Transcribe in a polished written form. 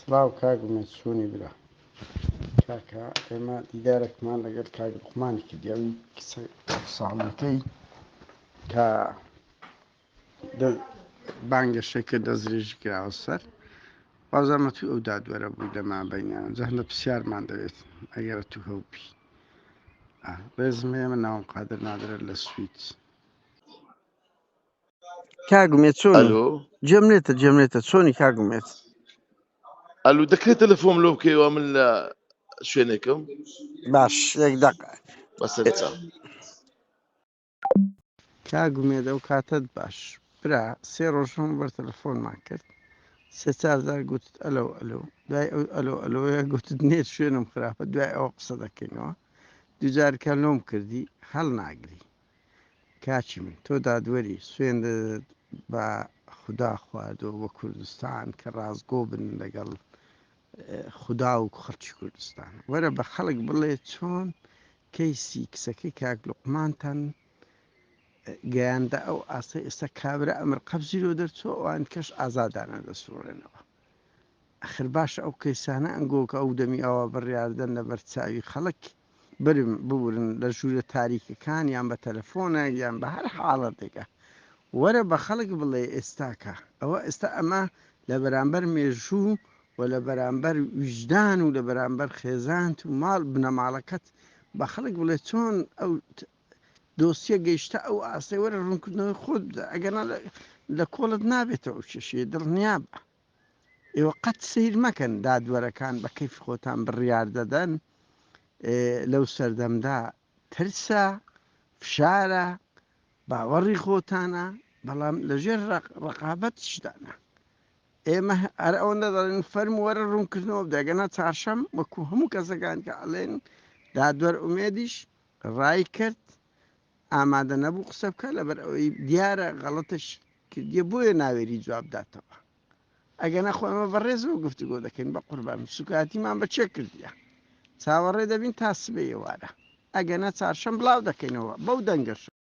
سڵاو کاک ئومێد چۆنی برا. کاکە ئێمە دیدارێکمان لەگەڵ کاک لوقمانی کردی ئەوی ساڵەکەی کە بانگەشەی کرد دەستدرێژی کراوە سەر وازانمە تو ئەو دادوەرە بووی لە مابەینیان جا هەندە پرسیارمان دەوێت ئەگەر تو هەوبی ڕێزم هەیە من ناوم قادر نادرە لە سوید. کاک ئومێد چۆنی؟ ئەلۆ گوێم لێتە گوێم لێتە چۆنی کاک ئومێد؟ ئەلو دەکرێت تەلەفۆم لۆ بکەیەوە من لە شوێنێکم باش یەک دەق بەسەر چاو. کاک ئومێد ئەو کاتەت باش برا سێ ڕۆژ لەمەوبەر تەلەفۆنمان کرد سێ چار جار گوتت ئەلۆ ئەلۆ دوای ئەو ئەلۆ ئەلۆیە گوتت نێت شوێنم خراپە دوای ئەوە قسە دەکەینەوە دووجار کە لۆم کردی هەڵناگری کاکی من تۆ دادوەری سوێندت بە خودا خواردووە بە کوردستان کە ڕاستگۆ بن لەگەڵ خودا و خەڵکی کوردستان وەرە بە خەڵک بڵێ چۆن کەیسی کچەکەی کاک لوقمانتان گەیاندە ئەو ئاستەی ئێستا کابرا ئەمر قەبزی لۆ دەرچووە ئەوان کەش ئازادانە دەسوڕێنەوە ئەخر باشە ئەو کەیسانە ئەنگۆ کە ئەو دەمی ئەوە بڕیاردەن لەبەر چاوی خەڵک برم ببورن لە ژوورە تاریکەکان یان بە تەلەفۆنە یان بە هەر حاڵەتێکە وەرە بە خەڵک بڵێ ئێستاکە ئەوە ئێستا ئەمە لە بەرامبەر مێژوو و لە بەرامبەر ویژدان و لە بەرامبەر خێزانت و ماڵ بنەماڵەکەت بە خەڵک بڵێ چۆن ئەو دۆسیە گەیشتە ئەو ئاستەی وەرە ڕوونکردنەوەی خۆت بدە ئەگەرنا لە کۆڵت نابێتەوە ئەو کێشەیە دڵنیابە ئێوە قەت سەیر مەکەن دادوەرەکان بە کەیفی خۆتان بڕیار دەدەن لەو سەردەمدا ترسە فشارە باوەڕی خۆتانە بەڵام لەژێر ڕقابەتیشدانە ئێمە هەر ئەوەندە دەڵێن فەرموو وەرە ڕوونکردنەوە بدە گەنا چارشەم وەکو هەموو کەسەکان کە ئەڵێن دادوەر ئومێدیش ڕای کرد ئامادە نەبوو قسە بکە لەبەر ئەوەی دیارە غەڵەتش کردیە بۆیە ناوێری جواب داتەوە ئەگەنا خۆ ئێمە بەڕێزەوە گفتوگۆ دەکەین بە قوربان سوکایەتیمان بە چێ کردیە چاوەڕێ دەبین تا سبەی ئێوارە ئەگەنا چارشەم بڵاو دەکەینەوە بەو دەنگەشەوە.